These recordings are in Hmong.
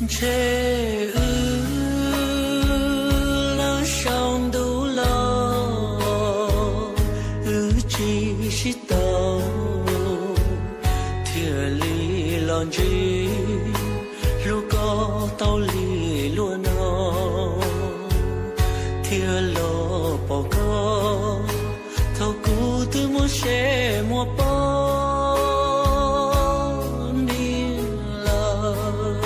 Ntshe wb lawv sau ntuj los, wb tsis sib tau, thiaj li los ntsib hlub koj tau li luag no, thiaj los pom koj thaum kuv twb muaj seb muaj poj niam lawm.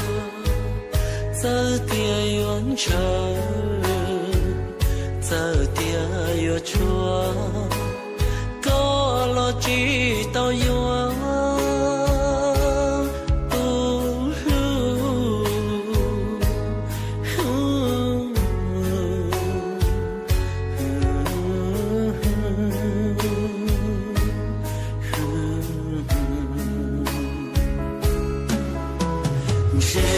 Txawm tias yuav ntshaw, txawm tias yuav tshuav, koj los tsis tau yuav tus hlub. Ntshe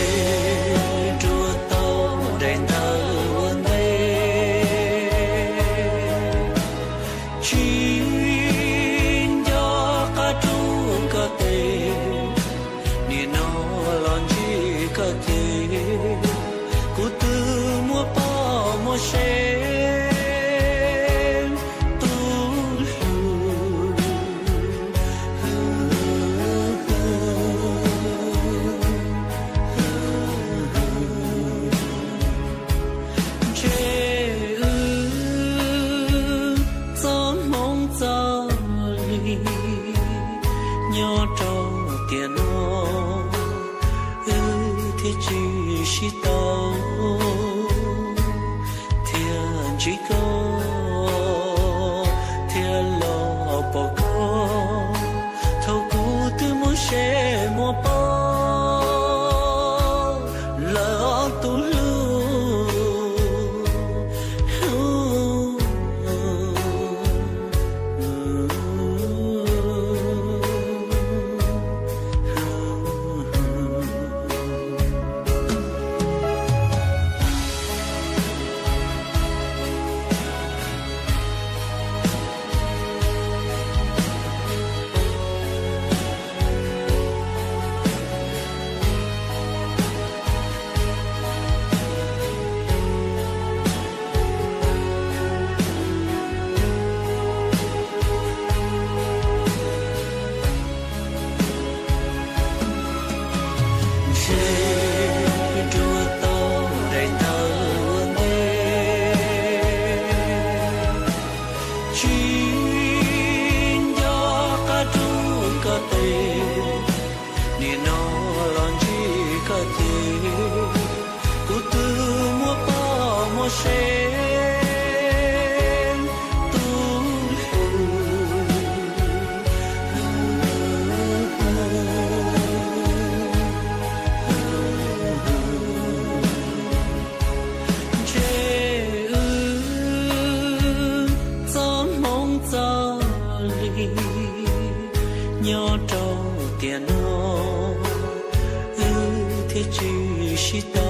ruaj tau daim ntawv ua ntej, tsis nco qab rub koj tes, nim no los ntsib koj ces kuv twb muaj poj muaj sev tus hlub. Ntshe wb txoj hmoov txoj li nyob rau tiam no, wb thiaj tsis sib tau, thiaj ntsib koj, thiaj los pom koj thaum kuv twb muaj seb muaj poj lawm tus hlub. Ntshe ruaj tau daim ntawv ua ntej, tsis nco qab rub koj tes, nim no los ntsib koj ces kuv twb muaj poj muaj sev tus hlub. Ntshe wb txoj hmoov txoj li nyob rau tiam no, wb thiaj tsis sib tau,